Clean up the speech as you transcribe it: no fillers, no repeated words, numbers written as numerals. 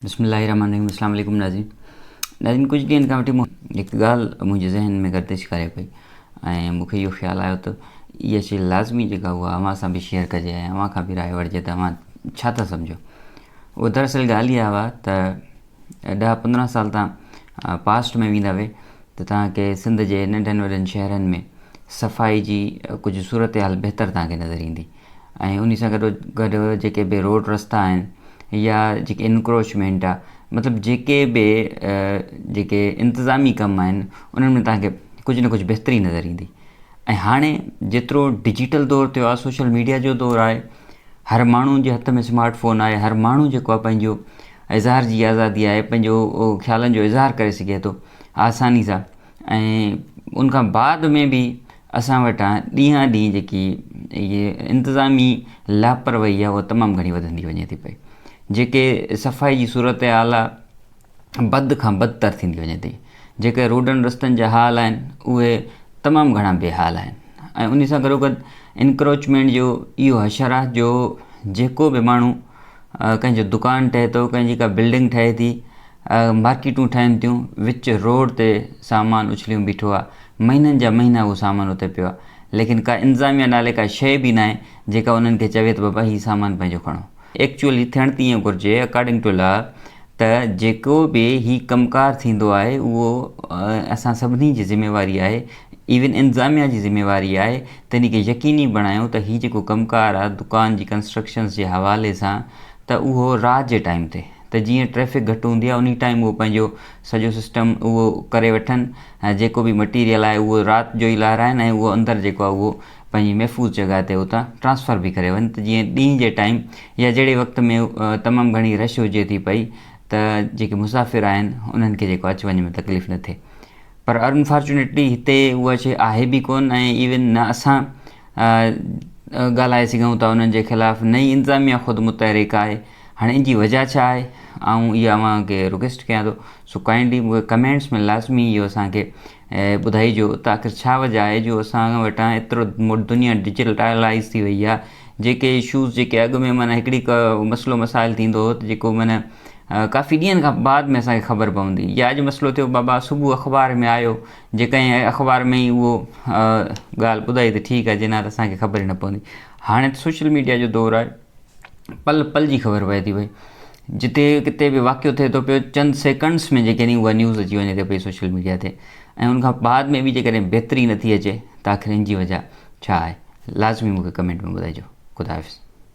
بسم الله الرحمن الرحيم اسلام عليڪم ناظرين ناظرين ڪجهه ڏينهن کان وٺي مون هڪ ڳالهه منهنجي ذهن ۾ گردش ڪري پئي ۽ مون کي اهو خيال آيو ته اها شيء لازمي جيڪا اها اوهان سان به شيئر ڪجي ۽ اوهان کان به راء وٺجي ته اوهان ڇا ٿا سمجهو اهو دراصل ڳالهه اها آهي ته ڏهه پندرهن سال تان پاسٽ ۾ ويندا وي ته توهان کي سنڌ جي ننڍن وڏن شهرن ۾ صفائي جي ڪجهه صورتحال بهتر توهان کي نظر ايندي ۽ انهي سان گڏو گڏ جيڪي به روڊ رستا آهن يا جيڪي انڪروچمينٽ آ مطلب جيڪي به جيڪي انتظامي ڪم آهن انهن ۾ توهان کي ڪجهه نه ڪجهه بهتري نظر ايندي ۽ هاڻي جيترو ڊجيٽل دور ٿيو آهي سوشل ميڊيا جو دور آهي هر ماڻهو جي هٿ ۾ سمارٽ فون آهي هر ماڻهو جيڪو آهي پنهنجو اظهار جي آزادي آهي پنهنجو خيالن جو اظهار ڪري سگهي ٿو آساني سان ۽ ان کان بعد ۾ به اسان وٽان ڏينهان ڏينهن جيڪي اهي انتظامي لاپرواهي آهي اها تمام گهڻي وڌندي وڃي ٿي پئي جيڪي صفائي جي صورتحال آهي بد کان بدتر ٿيندي وڃي ٿي جيڪي روڊن رستن جا حال آهن اهي تمام گهڻا بي حال آهن ۽ ان سان گڏو گڏ انڪروچمينٽ جو اهو حشر آهي جو جيڪو به ماڻهو ڪنهن جو دڪان ٺهي ٿو ڪنهن جي ڪا بلڊنگ ٺهي ٿي مارڪيٽون ٺهن ٿيون، وچ روڊ تي سامان اڇليون بيٺو آ، مهينن جا مهينا اهو سامان اتي پيو آ، ليڪن ڪا انتظاميا نالي ڪا شيء به ناهي جيڪا انهن کي چوي ته بابا هي سامان پنهنجو کڻو. ايڪچوئلي ٿيڻ ته ائين گهرجي اڪارڊنگ ٽو لا ته جيڪو به هي ڪم ڪار ٿيندو آهي اهو اسان سڀني جي ذميواري آهي ايون انتظاميا جي ذميواري آهي ته ان کي يقيني بڻايون ته هي جيڪو ڪم ڪار آ دڪان جي ڪنسٽرڪشنز جي حوالي سان ته اهو رات جي ٽائيم تي ته جيئن ٽريفڪ گهٽ هوندي آهي انهي ٽائيم اهو پنهنجو سڄو سسٽم اهو ڪري وٺن ۽ جيڪو به مٽيريل آهي اهو رات جو ئي لهرائن ۽ اهو اندر جيڪو آهي اهو پنهنجي محفوظ جڳهه تي اتان ٽرانسفر به ڪري وڃن ته جيئن ڏينهن جي ٽائيم يا جهڙي وقت ۾ تمام گهڻي رش هجي ٿي پئي ته جيڪي مسافر آهن انهن کي جيڪو اچ وڃ ۾ تڪليف نه ٿئي پر انفارچونيٽلي هتي اها شيء آهي به ڪون ۽ ايون نه اسان ڳالهائي سگهون ٿا انهن جي خلاف نه ئي انتظاميا خود متحرڪ آهي هاڻي ان جي وجه ڇا آهي آئون اها اوهان کي رڪويسٽ ڪيان ٿو سو ڪائنڊلي مون کي ڪمينٽس ۾ لازمي اهو اسان کي ٻڌائجو ته آخر ڇا وجه آهي جو اسان وٽان ايترو دنيا ڊجيٽلائز ٿي وئي آهي جيڪي اشوز جيڪي اڳ ۾ معنيٰ هڪڙي مسئلو مسائل ٿيندو هو ته جيڪو معنيٰ ڪافي ڏينهن کان بعد ۾ اسان کي خبر پوندي يا اڄ مسئلو ٿيو بابا صبح اخبار ۾ آيو جي ڪنهن اخبار ۾ ئي اهو ڳالهه ٻڌائي ته ٺيڪ آهي جي نه ته اسان کي خبر ئي نه پوندي هاڻي ته سوشل ميڊيا جو دور آهي پل پل جي خبر پئي ٿي پئي جتي ڪٿي به واقعو ٿئي ٿو پيو چند سيڪنڊس ۾ جيڪڏهن اها نيوز اچي وڃي ٿي پئي سوشل ميڊيا تي ۽ ان کان بعد ۾ به جيڪڏهن بهتري نٿي اچي ته آخر ان جي وجه ڇا آهي لازمي مونکي ڪمينٽ ۾ ٻڌائجو خدا حافظ.